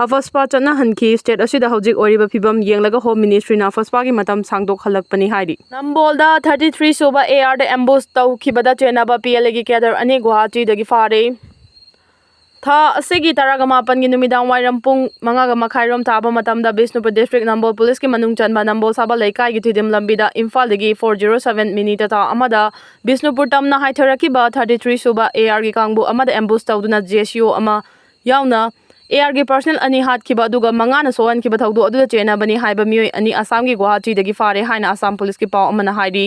ꯑꯐꯁꯄꯥ ꯆꯠꯅꯍꯟꯈꯤ꯫ ꯁ꯭ꯇꯦꯠ ꯑꯁꯤꯗ ꯍꯧꯖꯤꯛ ꯑꯣꯏꯔꯤꯕ ꯐꯤꯕꯝ ꯌꯦꯡꯂꯒ ꯍꯣꯝ ꯃꯤꯅꯤꯁꯇ꯭ꯔꯤꯅ ꯑꯐꯁꯄꯥꯒꯤ ꯃꯇꯝ ꯁꯥꯡꯗꯣꯛꯍꯜꯂꯛꯄꯅꯤ ꯍꯥꯏꯔꯤ꯫ ꯅꯝꯕꯣꯜꯗ ꯊꯥꯔꯇꯤ ꯊ꯭ꯔꯤ ꯁꯨꯕ ꯑꯦ ꯑꯥꯔꯗ ꯑꯦꯝꯕꯨꯁ ꯇꯧꯈꯤꯕꯗ ꯆꯦꯟꯅꯕ ꯄꯤ ꯑꯦꯜ ꯑꯦꯒꯤ ꯀꯦꯗꯔ ꯑꯅꯤ ꯒꯨꯋꯥꯍꯥꯇꯤꯗꯒꯤ ꯐꯥꯔꯦ꯫ ꯊꯥ ꯑꯁꯤꯒꯤ ꯇꯔꯥꯒ ꯃꯥꯄꯟꯒꯤ ꯅꯨꯃꯤꯗꯥꯡ ꯋꯥꯏꯔꯝ ꯄꯨꯡ ꯃꯉꯥꯒ ꯃꯈꯥꯏ ꯔꯣꯝ ꯇꯥꯕ ꯃꯇꯝꯗ ꯕꯤꯁꯅꯨꯄꯨꯔ ꯗꯤꯁꯇ꯭ꯔꯤꯛ ꯅꯝꯕꯣꯜ ꯄꯨꯂꯤꯁꯀꯤ ꯃꯅꯨꯡ ꯆꯟꯕ ꯅꯝꯕꯣꯜ ꯁꯥꯕ ꯂꯩꯀꯥꯏꯒꯤ ꯊꯣꯏꯗꯤꯝ ꯂꯝꯕꯤꯗ ꯏꯝꯐꯥꯜꯗꯒꯤ four zero seven ꯃꯤꯅꯤ ꯇꯥꯇꯥ ꯑꯃꯗ ꯕꯤꯁꯅꯨꯄꯨꯔ ꯇꯝꯅ ꯍꯥꯏꯊꯔꯛꯈꯤꯕ thirty three ꯁꯨꯕ AR ꯒꯤ ꯀꯥꯡꯕꯨ ꯑꯃꯗ ambush ꯇꯧꯗꯨꯅ JCO ꯑꯃ ꯌꯥꯎꯅ AR ꯒꯤ personnel ꯑꯅꯤ ꯍꯥꯠꯈꯤꯕ ꯑꯗꯨꯒ ꯃꯉꯥꯅ ꯁꯣꯛꯍꯟꯈꯤꯕ ꯊꯧꯗꯣꯛ ꯑꯗꯨꯗ ꯆꯦꯟꯅꯕꯅꯤ ꯍꯥꯏꯕ ꯃꯤꯑꯣꯏ ꯑꯅꯤ ꯑꯁꯥꯝꯒꯤ ꯒꯨꯋꯥꯍꯥꯇꯤꯗꯒꯤ ꯐꯥꯔꯦ ꯍꯥꯏꯅ ꯑꯁꯥꯝ ꯄꯨꯂꯤꯁꯀꯤ ꯄꯥꯎ ꯑꯃꯅ ꯍꯥꯏꯔꯤ꯫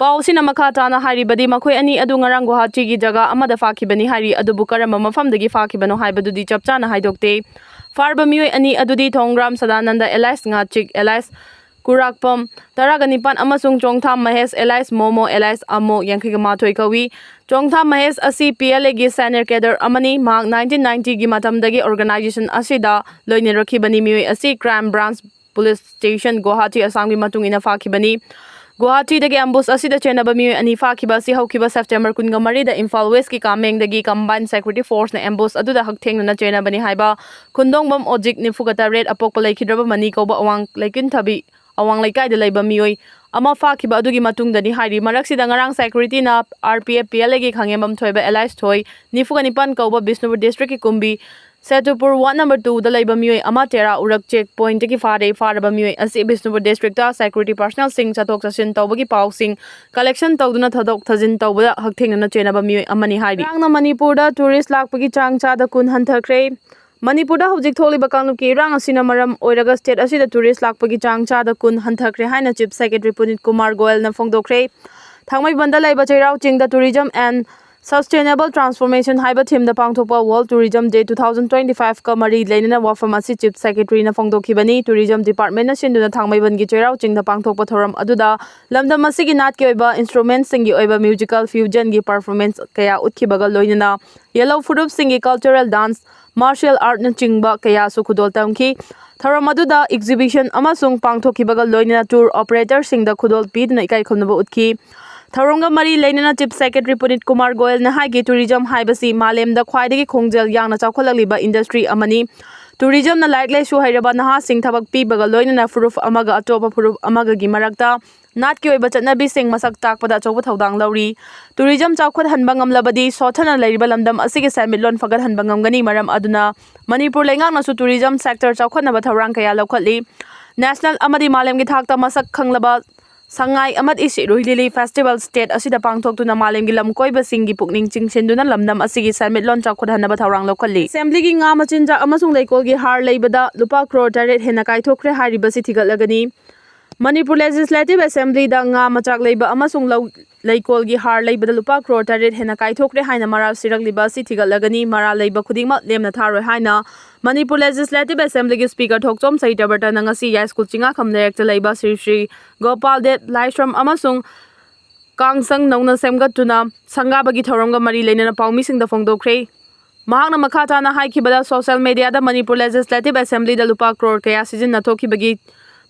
ꯄꯥꯎ ꯑꯁꯤꯅ ꯃꯈꯥ ꯇꯥꯅ ꯍꯥꯏꯔꯤꯕꯗꯤ ꯃꯈꯣꯏ ꯑꯅꯤ ꯑꯗꯨ ꯉꯔꯥꯡ ꯒꯨꯋꯥꯍꯥꯇꯤꯒꯤ ꯖꯒꯥ ꯑꯃꯗ ꯐꯥꯈꯤꯕꯅꯤ ꯍꯥꯏꯔꯤ, ꯑꯗꯨꯕꯨ ꯀꯔꯝꯕ ꯃꯐꯝꯗꯒꯤ ꯐꯥꯈꯤꯕꯅꯣ ꯍꯥꯏꯕꯗꯨꯗꯤ ꯆꯞ ꯆꯥꯅ ꯍꯥꯏꯗꯣꯛꯇꯦ꯫ ꯐꯥꯔꯕ ꯃꯤꯑꯣꯏ ꯑꯅꯤ ꯑꯗꯨꯗꯤ ꯊꯣꯡꯒ꯭ꯔꯥꯝ ꯁꯗꯥꯅꯟꯗ alias ꯉꯥꯆꯤꯛ alias ꯀꯨꯔꯥꯛꯄꯝ ꯇꯔꯥꯒ ꯅꯤꯄꯥꯟ ꯑꯃꯁꯨꯡ ꯆꯣꯡꯊꯥꯝ ꯃꯍꯦꯁ alias ꯃꯣꯃꯣ alias ꯑꯃꯣ ꯌꯥꯡꯈꯩꯒ ꯃꯥꯊꯣꯏ ꯀꯧꯏ꯫ ꯆꯣꯡꯊꯥꯝ ꯃꯍꯦꯁ ꯑꯁꯤ PLA ꯒꯤ senior cadre ꯑꯃꯅꯤ꯫ ꯃꯍꯥꯛ nineteen ninety ꯒꯤ ꯃꯇꯝꯗꯒꯤ organization ꯑꯁꯤꯗ ꯂꯣꯏꯅꯔꯛꯈꯤꯕꯅꯤ꯫ ꯃꯤꯑꯣꯏ ꯑꯁꯤ Crime Branch Police Station, Guwahati, ꯑꯁꯥꯝꯒꯤ ꯃꯇꯨꯡ ꯏꯟꯅ ꯐꯥꯈꯤꯕꯅꯤ꯫ ꯒꯨꯋꯥꯍꯥꯇꯤꯗꯒꯤ ambush ꯑꯁꯤꯗ ꯆꯦꯟꯅꯕ ꯃꯤꯑꯣꯏ ꯑꯅꯤ ꯐꯥꯈꯤꯕ ꯑꯁꯤ ꯍꯧꯈꯤꯕ September ꯀꯨꯟꯒ ꯃꯔꯤꯗ ꯏꯝꯐꯥꯜ West ꯀꯤ ꯀꯥꯃꯦꯡꯗꯒꯤ Combined Security Force ꯅ ambush ꯑꯗꯨꯗ ꯍꯛꯊꯦꯡꯅꯅ ꯆꯦꯟꯅꯕꯅꯤ ꯍꯥꯏꯕ ꯈꯨꯟꯗꯣꯡꯕꯝ ꯑꯣꯖꯤꯛ ꯅꯤꯐꯨꯒ ꯇꯔꯦꯠ ꯑꯄꯣꯛꯄ ꯂꯩꯈꯤꯗ꯭ꯔꯕ ꯃꯅꯤ ꯀꯧꯕ ꯑꯋꯥꯡ ꯂꯩꯀꯤꯟꯊꯕꯤ ꯑꯋꯥꯡ ꯂꯩꯀꯥꯏꯗ ꯂꯩꯕ ꯃꯤꯑꯣꯏ ꯑꯃ ꯐꯥꯈꯤꯕ ꯑꯗꯨꯒꯤ ꯃꯇꯨꯡꯗꯅꯤ ꯍꯥꯏꯔꯤ꯫ ꯃꯔꯛꯁꯤꯗ ꯉꯔꯥꯡ security ꯅ RPF PLA ꯒꯤ ꯈꯥꯉꯦꯝꯕꯝ ꯊꯣꯏꯕ alias ꯊꯣꯏ, ꯅꯤꯐꯨꯒ ꯅꯤꯄꯥꯟ ꯀꯧꯕ ꯕꯤꯁꯅꯨꯄꯨꯔ district ꯀꯤ ꯀꯨꯝꯕꯤ ꯁꯦꯇꯨꯄꯨꯔ ward number two ꯗ ꯂꯩꯕ ꯃꯤꯑꯣꯏ ꯑꯃ ꯇꯦꯔꯥ ꯎꯔꯛ check point ꯇꯒꯤ ꯐꯥꯔꯦ꯫ ꯐꯥꯔꯕ ꯃꯤꯑꯣꯏ ꯑꯁꯤ ꯕꯤꯁꯅꯨꯄꯨꯔ district ꯇ security personnel ꯁꯤꯡ ꯆꯠꯊꯣꯛ ꯆꯠꯁꯤꯟ ꯇꯧꯕꯒꯤ ꯄꯥꯎꯁꯤꯡ collection ꯇꯧꯗꯨꯅ ꯊꯥꯗꯣꯛ ꯊꯥꯖꯤꯟ ꯇꯧꯕꯗ ꯍꯛꯊꯦꯡꯅꯅ ꯆꯦꯟꯅꯕ ꯃꯤꯑꯣꯏ ꯑꯃꯅꯤ ꯍꯥꯏꯔꯤ꯫ ꯉꯔꯥꯡꯅ ꯃꯅꯤꯄꯨꯔꯗ tourist ꯂꯥꯛꯄꯒꯤ ꯆꯥꯡ ꯆꯥꯗ ꯀꯨꯟ ꯍꯟꯊꯈ꯭ꯔꯦ꯫ ꯃꯅꯤꯄꯨꯔꯗ ꯍꯧꯖꯤꯛ ꯊꯣꯛꯂꯤꯕ ꯀꯥꯡꯂꯨꯞꯀꯤ ꯏꯔꯥꯡ ꯑꯁꯤꯅ ꯃꯔꯝ ꯑꯣꯏꯔꯒ state ꯑꯁꯤꯗ tourist ꯂꯥꯛꯄꯒꯤ ꯆꯥꯡ ꯆꯥꯗ ꯀꯨꯟ ꯍꯟꯊꯈ꯭ꯔꯦ ꯍꯥꯏꯅ Chief Secretary ꯄꯨꯅꯤꯠ ꯀꯨꯃꯥꯔ ꯒꯣꯌꯜꯅ ꯐꯣꯡꯗꯣꯛꯈ꯭ꯔꯦ꯫ ꯊꯥꯡꯃꯩꯕꯟꯗ ꯂꯩꯕ ꯆꯩꯔꯥꯎ ꯆꯤꯡꯗ Tourism and Sustainable Transformation ꯍꯥꯏꯕ theme ꯗ ꯄꯥꯡꯊꯣꯛꯄ World Tourism Day two thousand twenty five ꯀ ꯃꯔꯤ ꯂꯩꯅꯅ ꯋꯥꯐꯝ ꯑꯁꯤ Chief Secretary ꯅ ꯐꯣꯡꯗꯣꯛꯈꯤꯕꯅꯤ꯫ Tourism department ꯅ ꯁꯤꯟꯗꯨꯅ ꯊꯥꯡꯃꯩꯕꯟꯒꯤ ꯆꯩꯔꯥꯎ ꯆꯤꯡꯗ ꯄꯥꯡꯊꯣꯛꯄ ꯊꯧꯔꯝ ꯑꯗꯨꯗ ꯂꯝꯗꯝ ꯑꯁꯤꯒꯤ ꯅꯥꯠꯀꯤ ꯑꯣꯏꯕ instrument ꯁꯤꯡꯒꯤ ꯑꯣꯏꯕ musical fusion ꯒꯤ performance ꯀꯌꯥ ꯎꯠꯈꯤꯕꯒ ꯂꯣꯏꯅꯅ ꯌꯦꯜꯍꯧ ꯐꯨꯔꯨꯞꯁꯤꯡꯒꯤ cultural dance, martial art ꯅꯆꯤꯡꯕ ꯀꯌꯥꯁꯨ ꯈꯨꯗꯣꯜ ꯇꯝꯈꯤ꯫ ꯊꯧꯔꯝ ꯑꯗꯨꯗ exhibition ꯑꯃꯁꯨꯡ ꯄꯥꯡꯊꯣꯛꯈꯤꯕꯒ ꯂꯣꯏꯅꯅ tour operator ꯁꯤꯡꯗ ꯈꯨꯗꯣꯜ ꯄꯤꯗꯨꯅ ꯏꯀꯥꯏ ꯈꯨꯝꯅꯕ ꯎꯠꯈꯤ꯫ ꯊꯧꯔꯝꯒ ꯃꯔꯤ ꯂꯩꯅꯅ Chief Secretary ꯄꯨꯅꯤꯠ ꯀꯨꯃꯥꯔ ꯒꯣꯌꯜꯅ ꯍꯥꯏꯈꯤ, tourism ꯍꯥꯏꯕꯁꯤ ꯃꯥꯂꯦꯝꯗ ꯈ꯭ꯋꯥꯏꯗꯒꯤ ꯈꯣꯡꯖꯦꯜ ꯌꯥꯡꯅ ꯆꯥꯎꯈꯠꯂꯛꯂꯤꯕ industry ꯑꯃꯅꯤ꯫ Tourism ꯅ ꯂꯥꯏꯔꯤꯛ ꯂꯥꯏꯁꯨ ꯍꯩꯔꯕ ꯅꯍꯥꯁꯤꯡ ꯊꯕꯛ ꯄꯤꯕꯒ ꯂꯣꯏꯅꯅ ꯐꯨꯔꯨꯞ ꯑꯃꯒ ꯑꯇꯣꯞꯄ ꯐꯨꯔꯨꯞ ꯑꯃꯒꯒꯤ ꯃꯔꯛꯇ ꯅꯥꯠꯀꯤ ꯑꯣꯏꯕ ꯆꯠꯅꯕꯤꯁꯤꯡ ꯃꯁꯛ ꯇꯥꯛꯄꯗ ꯑꯆꯧꯕ ꯊꯧꯗꯥꯡ ꯂꯧꯔꯤ꯫ ꯇꯨꯔꯤꯖꯝ ꯆꯥꯎꯈꯠꯍꯟꯕ ꯉꯝꯂꯕꯗꯤ ꯁꯣꯠꯊꯅ ꯂꯩꯔꯤꯕ ꯂꯝꯗꯝ ꯑꯁꯤꯒꯤ ꯁꯦꯟꯃꯤꯠꯂꯣꯟ ꯐꯒꯠꯍꯟꯕ ꯉꯝꯒꯅꯤ꯫ ꯃꯔꯝ ꯑꯗꯨꯅ ꯃꯅꯤꯄꯨꯔ ꯂꯩꯉꯥꯛꯅꯁꯨ ꯇꯨꯔꯤꯖꯝ ꯁꯦꯛꯇꯔ ꯆꯥꯎꯈꯠꯅꯕ ꯊꯧꯔꯥꯡ ꯀꯌꯥ ꯂꯧꯈꯠꯂꯤ꯫ ꯅꯦꯁꯅꯦꯜ ꯑꯃꯗꯤ ꯃꯥꯂꯦꯝꯒꯤ ꯊꯥꯛꯇ ꯃꯁꯛ ꯈꯪꯂꯕ ꯁꯉꯥꯏ ꯑꯃꯗꯤ ꯁꯤꯔꯣꯏ ꯂꯤꯂꯤ ꯐꯦꯁꯇꯤꯚꯦꯜ ꯁ꯭ꯇꯦꯠ ꯑꯁꯤꯗ ꯄꯥꯡꯊꯣꯛꯇꯨꯅ ꯃꯥꯂꯦꯝꯒꯤ ꯂꯝ ꯀꯣꯏꯕꯁꯤꯡꯒꯤ ꯄꯨꯛꯅꯤꯡ ꯆꯤꯡꯁꯤꯟꯗꯨꯅ ꯂꯝꯗꯝ ꯑꯁꯤꯒꯤ ꯁꯦꯟꯃꯤꯠꯂꯣꯟ ꯆꯥꯎꯈꯠꯍꯟꯅꯕ ꯊꯧꯔꯥꯡ ꯂꯧꯈꯠꯂꯤ꯫ ꯑꯦꯁꯦꯝꯕ꯭ꯂꯤꯒꯤ ꯉꯥ ꯃꯆꯤꯟꯖꯥꯛ ꯑꯃꯁꯨꯡ ꯂꯩꯀꯣꯜꯒꯤ ꯍꯥꯔ ꯂꯩꯕꯗ ꯂꯨꯄꯥ ꯀ꯭ꯔꯣꯔ ꯇꯔꯦꯠ ꯍꯦꯟꯅ ꯀꯥꯏꯊꯣꯛꯈ꯭ꯔꯦ ꯍꯥꯏꯔꯤꯕꯁꯤ ꯊꯤꯒꯠꯂꯒꯅꯤ꯫ ꯃꯅꯤꯄꯨꯔ ꯂꯦꯖꯤꯁꯂꯦꯇꯤꯚ ꯑꯦꯁꯦꯝꯕ꯭ꯂꯤꯗ ꯉꯥ ꯃꯆꯥꯛ ꯂꯩꯕ ꯑꯃꯁꯨꯡ ꯂꯧ ꯂꯩꯀꯣꯜꯒꯤ ꯍꯥꯔ ꯂꯩꯕꯗ ꯂꯨꯄꯥ ꯀ꯭ꯔꯣꯔ ꯇꯔꯦꯠ ꯍꯦꯟꯅ ꯀꯥꯏꯊꯣꯛꯈ꯭ꯔꯦ ꯍꯥꯏꯅ ꯃꯔꯥꯜ ꯁꯤꯔꯛꯂꯤꯕ ꯑꯁꯤ ꯊꯤꯒꯠꯂꯒꯅꯤ꯫ ꯃꯔꯥꯜ ꯂꯩꯕ ꯈꯨꯗꯤꯡꯃꯛ ꯂꯦꯝꯅ ꯊꯥꯔꯣꯏ ꯍꯥꯏꯅ ꯃꯅꯤꯄꯨꯔ ꯂꯦꯖꯤꯁꯂꯦꯇꯤꯚ ꯑꯦꯁꯦꯝꯕ꯭ꯂꯤꯒꯤ ꯁ꯭ꯄꯤꯀꯔ ꯊꯣꯛꯆꯣꯝ ꯁꯍꯤꯇꯕ꯭ꯔꯇꯅ ꯉꯁꯤ ꯌꯥꯏꯁ꯭ꯀꯨꯜ ꯆꯤꯡꯉꯥꯈꯝ ꯂꯩꯔꯛꯇ ꯂꯩꯕ ꯁ꯭ꯔꯤ ꯁ꯭ꯔꯤ ꯒꯣꯄꯥꯜ ꯗꯦꯕ ꯂꯥꯏꯁ꯭ꯔꯝ ꯑꯃꯁꯨꯡ ꯀꯥꯡꯁꯪ ꯅꯧꯅ ꯁꯦꯝꯒꯠꯇꯨꯅ ꯁꯪꯒꯥꯕꯒꯤ ꯊꯧꯔꯝꯒ ꯃꯔꯤ ꯂꯩꯅꯅ ꯄꯥꯎꯃꯤꯁꯤꯡꯗ ꯐꯣꯡꯗꯣꯛꯈ꯭ꯔꯦ꯫ ꯃꯍꯥꯛꯅ ꯃꯈꯥ ꯇꯥꯅ ꯍꯥꯏꯈꯤꯕꯗ, ꯁꯣꯁꯤꯌꯦꯜ ꯃꯦꯗꯤꯌꯥꯗ ꯃꯅꯤꯄꯨꯔ ꯂꯦꯖꯤꯁꯂꯦꯇꯤꯚ ꯑꯦꯁꯦꯝꯕ꯭ꯂꯤꯗ ꯂꯨꯄꯥ ꯀ꯭ꯔꯣꯔ ꯀꯌꯥ ꯁꯤꯖꯤꯟꯅꯊꯣꯛꯈꯤꯕꯒꯤ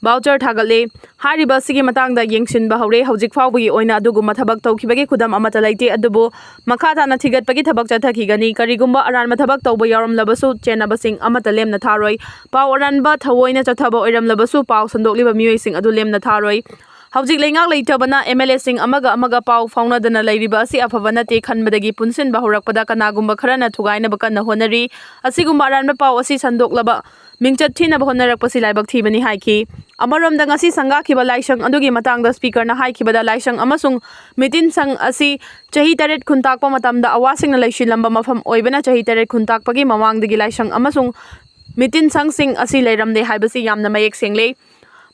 ꯚꯥꯎꯆꯔ ꯊꯥꯒꯠꯂꯤ꯫ ꯍꯥꯏꯔꯤꯕ ꯑꯁꯤꯒꯤ ꯃꯇꯥꯡꯗ ꯌꯦꯡꯁꯤꯟꯕ ꯍꯧꯔꯦ꯫ ꯍꯧꯖꯤꯛ ꯐꯥꯎꯕꯒꯤ ꯑꯣꯏꯅ ꯑꯗꯨꯒꯨꯝꯕ ꯊꯕꯛ ꯇꯧꯈꯤꯕꯒꯤ ꯈꯨꯗꯝ ꯑꯃꯠꯇ ꯂꯩꯇꯦ, ꯑꯗꯨꯕꯨ ꯃꯈꯥ ꯇꯥꯅ ꯊꯤꯒꯠꯄꯒꯤ ꯊꯕꯛ ꯆꯠꯊꯈꯤꯒꯅꯤ꯫ ꯀꯔꯤꯒꯨꯝꯕ ꯑꯔꯥꯟꯕ ꯊꯕꯛ ꯇꯧꯕ ꯌꯥꯎꯔꯝꯂꯕꯁꯨ, ꯆꯦꯟꯅꯕꯁꯤꯡ ꯑꯃꯠꯇ ꯂꯦꯝꯅ ꯊꯥꯔꯣꯏ꯫ ꯄꯥꯎ ꯑꯔꯥꯟꯕ ꯊꯑꯣꯏꯅ ꯆꯠꯊꯕ ꯑꯣꯏꯔꯝꯂꯕꯁꯨ, ꯄꯥꯎ ꯁꯟꯗꯣꯛꯂꯤꯕ ꯃꯤꯑꯣꯏꯁꯤꯡ ꯑꯗꯨ ꯂꯦꯝꯅ ꯊꯥꯔꯣꯏ꯫ ꯍꯧꯖꯤꯛ ꯂꯩꯉꯥꯛ ꯂꯩꯇꯕꯅ ꯑꯦꯝ ꯑꯦꯜ ꯑꯦꯁꯤꯡ ꯑꯃꯒ ꯑꯃꯒ ꯄꯥꯎ ꯐꯥꯎꯅꯗꯅ ꯂꯩꯔꯤꯕ ꯑꯁꯤ ꯑꯐꯕ ꯅꯠꯇꯦ ꯈꯟꯕꯗꯒꯤ ꯄꯨꯟꯁꯤꯟꯕ ꯍꯧꯔꯛꯄꯗ ꯀꯅꯥꯒꯨꯝꯕ ꯈꯔꯅ ꯊꯨꯒꯥꯏꯅꯕ ꯀꯟꯅ ꯍꯣꯠꯅꯔꯤ꯫ ꯑꯁꯤꯒꯨꯝꯕ ꯑꯔꯥꯟꯕ ꯄꯥꯎ ꯑꯁꯤ ꯁꯟꯗꯣꯛꯂꯕ ꯃꯤꯡꯆꯠ ꯊꯤꯅꯕ ꯍꯣꯠꯅꯔꯛꯄꯁꯤ ꯂꯥꯏꯕꯛ ꯊꯤꯕꯅꯤ ꯍꯥꯏꯈꯤ꯫ ꯑꯃꯔꯣꯝꯗ, ꯉꯁꯤ ꯁꯪꯒꯥꯈꯤꯕ ꯂꯥꯏꯁꯪ ꯑꯗꯨꯒꯤ ꯃꯇꯥꯡꯗ ꯁ꯭ꯄꯤꯀꯔꯅ ꯍꯥꯏꯈꯤꯕꯗ, ꯂꯥꯏꯁꯪ ꯑꯃꯁꯨꯡ ꯃꯤꯇꯤꯟ ꯁꯪ ꯑꯁꯤ ꯆꯍꯤ ꯇꯔꯦꯠ ꯈꯨꯟꯇꯥꯛꯄ ꯃꯇꯝꯗ ꯑꯋꯥꯁꯤꯡꯅ ꯂꯩꯁꯤꯜꯂꯝꯕ ꯃꯐꯝ ꯑꯣꯏꯕꯅ, ꯆꯍꯤ ꯇꯔꯦꯠ ꯈꯨꯟꯇꯥꯛꯄꯒꯤ ꯃꯃꯥꯡꯗꯒꯤ ꯂꯥꯏꯁꯪ ꯑꯃꯁꯨꯡ ꯃꯤꯇꯤꯟ ꯁꯪꯁꯤꯡ ꯑꯁꯤ ꯂꯩꯔꯝꯗꯦ ꯍꯥꯏꯕꯁꯤ ꯌꯥꯝꯅ ꯃꯌꯦꯛ ꯁꯦꯡꯂꯦ꯫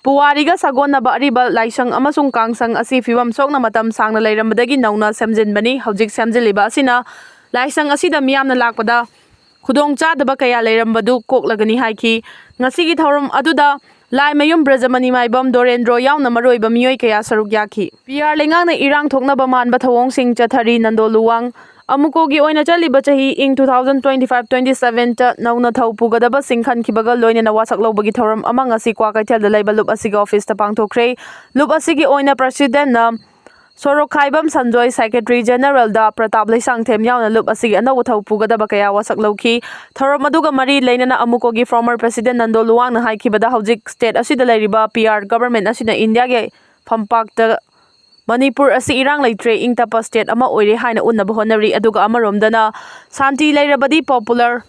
ꯄꯨꯋꯥꯔꯤꯒ ꯁꯥꯒꯣꯟꯅꯕ ꯑꯔꯤꯕ ꯂꯥꯏꯁꯪ ꯑꯃꯁꯨꯡ ꯀꯥꯡꯁꯪ ꯑꯁꯤ ꯐꯤꯕꯝ ꯁꯣꯛꯅ ꯃꯇꯝ ꯁꯥꯡꯅ ꯂꯩꯔꯝꯕꯗꯒꯤ ꯅꯧꯅ ꯁꯦꯝꯖꯤꯟꯕꯅꯤ꯫ ꯍꯧꯖꯤꯛ ꯁꯦꯝꯖꯤꯜꯂꯤꯕ ꯑꯁꯤꯅ ꯂꯥꯏꯁꯪ ꯑꯁꯤꯗ ꯃꯤꯌꯥꯝꯅ ꯂꯥꯛꯄꯗ ꯈꯨꯗꯣꯡꯆꯥꯗꯕ ꯀꯌꯥ ꯂꯩꯔꯝꯕꯗꯨ ꯀꯣꯛꯂꯒꯅꯤ ꯍꯥꯏꯈꯤ꯫ ꯉꯁꯤꯒꯤ ꯊꯧꯔꯝ ꯑꯗꯨꯗ ꯂꯥꯏꯃꯌꯨꯝ ꯕ꯭ꯔꯖꯃꯅꯤ ꯃꯥꯏꯕꯝ ꯗꯣꯔꯦꯟꯗ꯭ꯔꯣ ꯌꯥꯎꯅ ꯃꯔꯨꯑꯣꯏꯕ ꯃꯤꯑꯣꯏ ꯀꯌꯥ ꯁꯔꯨꯛ ꯌꯥꯈꯤ꯫ ꯄꯤ ꯑꯥꯔ ꯂꯩꯉꯥꯛꯅ ꯏꯔꯥꯡ ꯊꯣꯛꯅꯕ ꯃꯥꯟꯕ ꯊꯧꯑꯣꯡꯁꯤꯡ ꯆꯠꯊꯔꯤ꯫ ꯅꯟꯗꯣ ꯂꯨꯋꯥꯡ ꯑꯃꯨꯀꯣꯒꯤ ꯑꯣꯏꯅ ꯆꯠꯂꯤꯕ ꯆꯍꯤ ꯏꯪ two thousand twenty five twenty seven ꯇ ꯅꯧꯅ ꯊꯧ ꯄꯨꯒꯗꯕꯁꯤꯡ ꯈꯟꯈꯤꯕꯒ ꯂꯣꯏꯅꯅ ꯋꯥꯁꯛ ꯂꯧꯕꯒꯤ ꯊꯧꯔꯝ ꯑꯃ ꯉꯁꯤ ꯀ꯭ꯋꯥꯀꯩꯊꯦꯜꯗ ꯂꯩꯕ ꯂꯨꯞ ꯑꯁꯤꯒꯤ ꯑꯣꯐꯤꯁꯇ ꯄꯥꯡꯊꯣꯛꯈ꯭ꯔꯦ꯫ ꯂꯨꯞ ꯑꯁꯤꯒꯤ ꯑꯣꯏꯅ ꯄ꯭ꯔꯁꯤꯗꯦꯟꯅ ꯁꯣꯔꯣꯛꯈꯥꯏꯕꯝ ꯁꯟꯖꯣꯏ, ꯁꯦꯀ꯭ꯔꯦꯇꯔꯤ ꯖꯦꯅꯔꯦꯜꯗ ꯄ꯭ꯔꯇꯥꯞ ꯂꯩꯁꯥꯡꯊꯦꯝ ꯌꯥꯎꯅ ꯂꯨꯞ ꯑꯁꯤꯒꯤ ꯑꯅꯧꯕ ꯊꯧ ꯄꯨꯒꯗꯕ ꯀꯌꯥ ꯋꯥꯁꯛ ꯂꯧꯈꯤ꯫ ꯊꯧꯔꯝ ꯑꯗꯨꯒ ꯃꯔꯤ ꯂꯩꯅꯅ ꯑꯃꯨꯀꯣꯒꯤ ꯐꯣꯔꯃꯔ ꯄ꯭ꯔꯁꯤꯗꯦꯟ ꯅꯟꯗꯣ ꯂꯨꯋꯥꯡꯅ ꯍꯥꯏꯈꯤꯕꯗ, ꯍꯧꯖꯤꯛ ꯁ꯭ꯇꯦꯠ ꯑꯁꯤꯗ ꯂꯩꯔꯤꯕ ꯄꯤ ꯑꯥꯔ ꯒꯚꯔꯟꯃꯦꯟꯠ ꯑꯁꯤꯅ ꯏꯟꯗꯤꯌꯥꯒꯤ ꯐꯝꯄꯥꯛꯇ ꯃꯅꯤꯄꯨꯔ ꯑꯁꯤ ꯏꯔꯥꯡ ꯂꯩꯇ꯭ꯔꯦ, ꯏꯪ ꯇꯞꯄ state ꯑꯃ ꯑꯣꯏꯔꯦ ꯍꯥꯏꯅ ꯎꯠꯅꯕ ꯍꯣꯠꯅꯔꯤ꯫ ꯑꯗꯨꯒ ꯑꯃꯔꯣꯝꯗꯅ ꯁꯥꯟꯇꯤ ꯂꯩꯔꯕꯗꯤ popular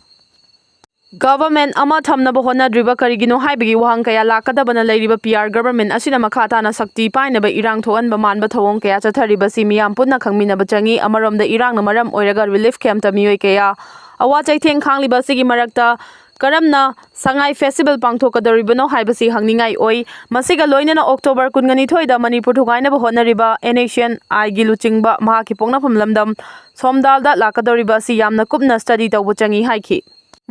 government ꯑꯃ ꯊꯝꯅꯕ ꯍꯣꯠꯅꯗ꯭ꯔꯤꯕ ꯀꯔꯤꯒꯤꯅꯣ ꯍꯥꯏꯕꯒꯤ ꯋꯥꯍꯪ ꯀꯌꯥ ꯂꯥꯛꯀꯗꯕꯅ ꯂꯩꯔꯤꯕ P R government ꯑꯁꯤꯅ ꯃꯈꯥ ꯇꯥꯅ ꯁꯛꯇꯤ ꯄꯥꯏꯅꯕ ꯏꯔꯥꯡ ꯊꯣꯛꯍꯟꯕ ꯃꯥꯟꯕ ꯊꯧꯑꯣꯡ ꯀꯌꯥ ꯆꯠꯊꯔꯤꯕꯁꯤ ꯃꯤꯌꯥꯝ ꯄꯨꯟꯅ ꯈꯪꯃꯤꯟꯅꯕ ꯆꯪꯏ꯫ ꯑꯃꯔꯣꯝꯗ ꯏꯔꯥꯡꯅ ꯃꯔꯝ ꯑꯣꯏꯔꯒ relief campꯇ ꯃꯤꯑꯣꯏ ꯀꯌꯥ ꯑꯋꯥ ꯆꯩꯊꯦꯡ ꯈꯥꯡꯂꯤꯕ ꯑꯁꯤꯒꯤ ꯃꯔꯛꯇ ꯀꯔꯝꯅ ꯁꯉꯥꯏ festival ꯄꯥꯡꯊꯣꯛꯀꯗꯧꯔꯤꯕꯅꯣ ꯍꯥꯏꯕꯁꯤ ꯍꯪꯅꯤꯡꯉꯥꯏ ꯑꯣꯏ꯫ ꯃꯁꯤꯒ ꯂꯣꯏꯅꯅ October ꯀꯨꯟꯒ ꯅꯤꯊꯣꯏꯗ ꯃꯅꯤꯄꯨꯔ ꯊꯨꯒꯥꯏꯅꯕ ꯍꯣꯠꯅꯔꯤꯕ N S C N Iꯒꯤ ꯂꯨꯆꯤꯡꯕ ꯃꯍꯥꯛꯀꯤ ꯄꯣꯛꯅꯐꯝ ꯂꯝꯗꯝ ꯁꯣꯝꯗꯥꯜꯗ ꯂꯥꯛꯀꯗꯧꯔꯤꯕ ꯑꯁꯤ ꯌꯥꯝꯅ ꯀꯨꯞꯅ study ꯇꯧꯕ ꯆꯪꯏ ꯍꯥꯏꯈꯤ꯫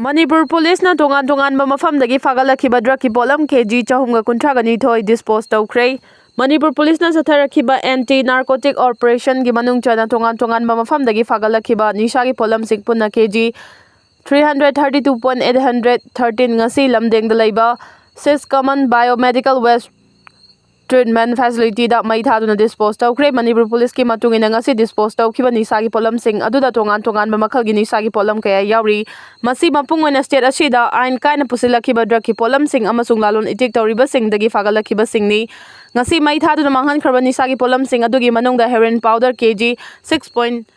ꯃꯅꯤꯄꯨꯔ ꯄꯨꯂꯤꯁꯅ ꯇꯣꯉꯥꯟ ꯇꯣꯉꯥꯟꯕ ꯃꯐꯝꯗꯒꯤ ꯐꯥꯒꯠꯂꯛꯈꯤꯕ drugꯀꯤ ꯄꯣꯠꯂꯝ K G ꯆꯍꯨꯝꯒ ꯀꯨꯟꯊ꯭ꯔꯥꯒ ꯅꯤꯊꯣꯏ dispose ꯇꯧꯈ꯭ꯔꯦ꯫ ꯃꯅꯤꯄꯨꯔ ꯄꯨꯂꯤꯁꯅ ꯆꯠꯊꯔꯛꯈꯤꯕ anti narcotic operationꯒꯤ ꯃꯅꯨꯡ ꯆꯟꯅ ꯇꯣꯉꯥꯟ ꯇꯣꯉꯥꯟꯕ ꯃꯐꯝꯗꯒꯤ ꯐꯥꯒꯠꯂꯛꯈꯤꯕ ꯅꯤꯁꯥꯒꯤ ꯄꯣꯠꯂꯝꯁꯤꯡ ꯄꯨꯟꯅ K G three hundred thirty two point eight hundred thirteen ꯉꯁꯤ ꯂꯝꯗꯦꯡꯗ ꯂꯩꯕ Six Common Biomedical Waste Treatment Facilityꯗ ꯃꯩ ꯊꯥꯗꯨꯅ dispose ꯇꯧꯈ꯭ꯔꯦ꯫ ꯃꯅꯤꯄꯨꯔ ꯄꯨꯂꯤꯁꯀꯤ ꯃꯇꯨꯡ ꯏꯟꯅ ꯉꯁꯤ dispose ꯇꯧꯈꯤꯕ ꯅꯤꯁꯥꯒꯤ ꯄꯣꯠꯂꯝꯁꯤꯡ ꯑꯗꯨꯗ ꯇꯣꯉꯥꯟ ꯇꯣꯉꯥꯟꯕ ꯃꯈꯜꯒꯤ ꯅꯤꯁꯥꯒꯤ ꯄꯣꯠꯂꯝ ꯀꯌꯥ ꯌꯥꯎꯔꯤ꯫ ꯃꯁꯤ ꯃꯄꯨꯡ ꯑꯣꯏꯅ state ꯑꯁꯤꯗ ꯑꯥꯏꯟ ꯀꯥꯏꯅ ꯄꯨꯁꯤꯜꯂꯛꯈꯤꯕ drugꯀꯤ ꯄꯣꯠꯂꯝꯁꯤꯡ ꯑꯃꯁꯨꯡ ꯂꯥꯂꯣꯟ ꯏꯇꯤꯛ ꯇꯧꯔꯤꯕꯁꯤꯡꯗꯒꯤ ꯐꯥꯒꯠꯂꯛꯈꯤꯕꯁꯤꯡꯅꯤ꯫ ꯉꯁꯤ ꯃꯩ ꯊꯥꯗꯨꯅ ꯃꯥꯡꯍꯟꯈ꯭ꯔꯕ ꯅꯤꯁꯥꯒꯤ ꯄꯣꯠꯂꯝꯁꯤꯡ ꯑꯗꯨꯒꯤ ꯃꯅꯨꯡꯗ heroin powder K G six point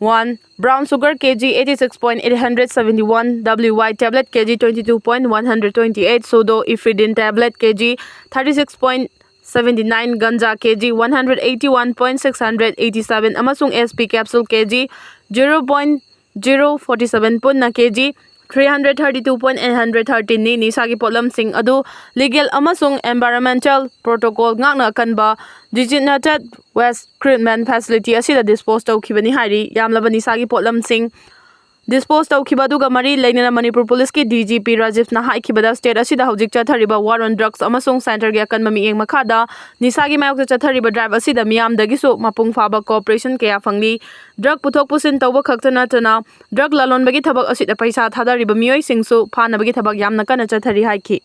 one, brown sugar K G eighty six point eight hundred seventy one, W Y tablet K G twenty two point one hundred twenty eight, pseudoephedrine tablet K G thirty six point seventy nine, ganja K G one hundred eighty one point six hundred eighty seven ꯑꯃꯁꯨꯡ S P capsule K G zero point zero forty seven ꯄꯨꯟꯅ K G three hundred thirty two point eight hundred thirteen ꯅꯤ꯫ ꯅꯤꯁꯥꯒꯤ ꯄꯣꯠꯂꯝꯁꯤꯡ ꯑꯗꯨ legal ꯑꯃꯁꯨꯡ environmental protocol ꯉꯥꯛꯅ ꯑꯀꯟꯕ designated waste treatment facility ꯑꯁꯤꯗ dispose ꯇꯧꯈꯤꯕꯅꯤ ꯍꯥꯏꯔꯤ꯫ ꯌꯥꯝꯂꯕ ꯅꯤꯁꯥꯒꯤ ꯄꯣꯠꯂꯝꯁꯤꯡ dispose ꯇꯧꯈꯤꯕ ꯑꯗꯨꯒ ꯃꯔꯤ ꯂꯩꯅꯅ ꯃꯅꯤꯄꯨꯔ ꯄꯨꯂꯤꯁꯀꯤ D G P ꯔꯥꯖꯤꯞꯅ ꯍꯥꯏꯈꯤꯕꯗ state ꯑꯁꯤꯗ ꯍꯧꯖꯤꯛ ꯆꯠꯊꯔꯤꯕ war on drugs ꯑꯃꯁꯨꯡ centreꯒꯤ ꯑꯀꯟꯕ ꯃꯤꯠꯌꯦꯡ ꯃꯈꯥꯗ ꯅꯤꯁꯥꯒꯤ ꯃꯥꯌꯣꯛꯇ ꯆꯠꯊꯔꯤꯕ drive ꯑꯁꯤꯗ ꯃꯤꯌꯥꯝꯗꯒꯤꯁꯨ ꯃꯄꯨꯡ ꯐꯥꯕ cooperation ꯀꯌꯥ ꯐꯪꯂꯤ꯫ Drug ꯄꯨꯊꯣꯛ ꯄꯨꯁꯤꯟ ꯇꯧꯕ ꯈꯛꯇ ꯅꯠꯇꯅ drug ꯂꯂꯣꯟꯕꯒꯤ ꯊꯕꯛ ꯑꯁꯤꯗ ꯄꯩꯁꯥ ꯊꯥꯗꯔꯤꯕ ꯃꯤꯑꯣꯏꯁꯤꯡꯁꯨ ꯐꯥꯅꯕꯒꯤ ꯊꯕꯛ ꯌꯥꯝꯅ ꯀꯟꯅ ꯆꯠꯊꯔꯤ ꯍꯥꯏꯈꯤ꯫